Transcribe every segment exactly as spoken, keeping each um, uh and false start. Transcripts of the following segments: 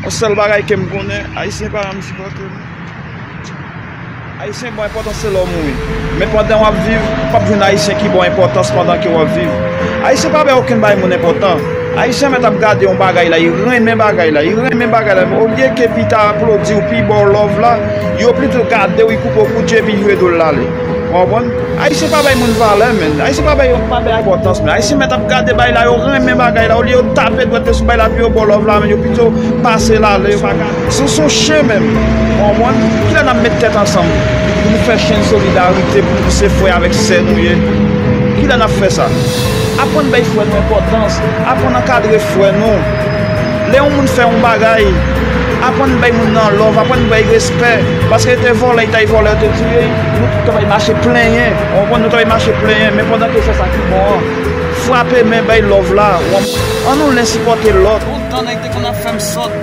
Sèl bagay ke m konnen, Ayisyen pa janm sipòte m. Ayisyen ba w enpòtans se lè w mouri. Men pandan w ap viv, w p ap jwenn Ayisyen ki ba w enpòtans pandan ke w ap viv. Ayisyen pa bay okenn bagay moun enpòtan. Ayisyen mèt ap gade yon bagay la, li renmen bagay la, li renmen bagay la. Olye ke pi ta aplodi w, pi ba w love la, yo plito gade w, li koupe w kou dye, epi jwe do l ale. Ou konprann? Ayisyen pa bay moun valè, menn. Ayisyen pa bay, pa bay enpòtans, menn. Ayisyen mèt ap gade bagay la, yo renmen bagay la. Olye yo tape dwèt yo sou bagay la, epi yo ba w love la, menn, yo pito pase l ale, yo pa gade. Se, se yon chen menm. Ou konprann? Kilè n ap met tèt ansanm pou nou fè chen solidarite, pou nou se frè avèk sè nou ye? Kilè n ap fè sa? Aprann bay frè nou enpòtans. Aprann ankadre frè nou. Lè yon moun fè yon bagay, aprann bay moun nan love, aprann bay respè. Paske te vòlè, li t al vòlè, yo te tiye, nou t ap mache plenyen. Ou konprann? Nou t ap mache plenyen. Men pandan ke w fè sa ki bon an, frape men, bay love la. Ou konprann? Ann nou len sipòte lòt. Lontan nèg te konn ap fè m sòt.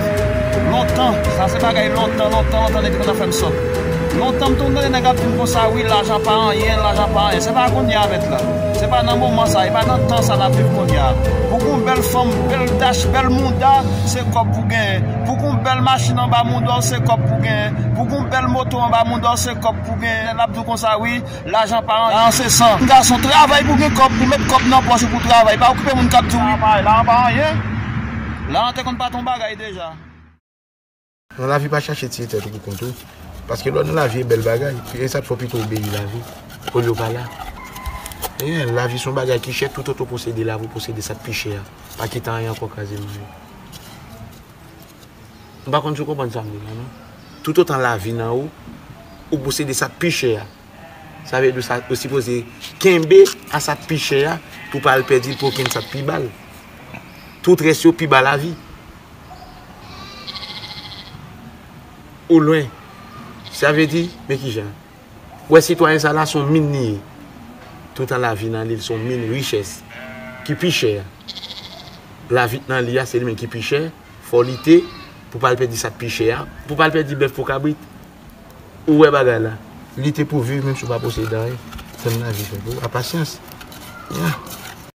Lontan. Sa se bagay lontan, lontan, lontan nèg te konn ap fè m sòt. Lontan m te konn tande nèg ap di m konsa, wi, lajan pa anyen, lajan pa anyen. Se pa kounye a mèt la. Se pa nan moman sa, e pa nan tan sa n ap viv kounye a. Pou gon bèl fanm, bèl dach, bèl mouda, se kòb pou genyen. Pou gon bèl machin anba mouda w, se kòb pou genyen. Pou gon bèl moto anba mouda w, se kòb pou genyen. L ap di w konsa, wi, lajan pa anyen. Lajan se san. Gason, travay pou gen kòb, pou met kòb nan pòch ou pou travay. Pa okipe moun k ap di w, wi, lajan pa anyen. Lajan te konn pa t yon bagay deja. Nan lavi, pa chache tiye tèt ou pou kont ou. Paske lè w nan lavi, e bèl bagay. E sa k fè w pito obeyi lavi, olye w pa la. Eyen, lavi se yon bagay ki chè, toutotan w posede lavi, w posede sa k pi chè a. Pa kite anyen ankò kraze men w. M pa konn si w konprann sa m di la, non. Toutotan lavi nan ou, ou posede sa k pi chè a. Sa vle di sa, ou sipoze kenbe a sa k pi chè a pou w pa al pèdi l pou okenn sa k pi ba l. Tout rès yo pi ba lavi. Ou lwen. Sa vle di, men kijan? Ou wè sitwayen sa la, se yon min li ye. Toutan lavi nan li, l se yon min richès ki pi chè a. Lavi k nan li a, se li menm ki pi chè. Fò w lite pou w pa al pèdi sa k pi chè a, pou w pa al pèdi bèf pou kabrit. Ou wè bagay la. Lite pou viv, menm si w pa posede anyen. Tann lavi fè pou ou. A pasyans. Ya.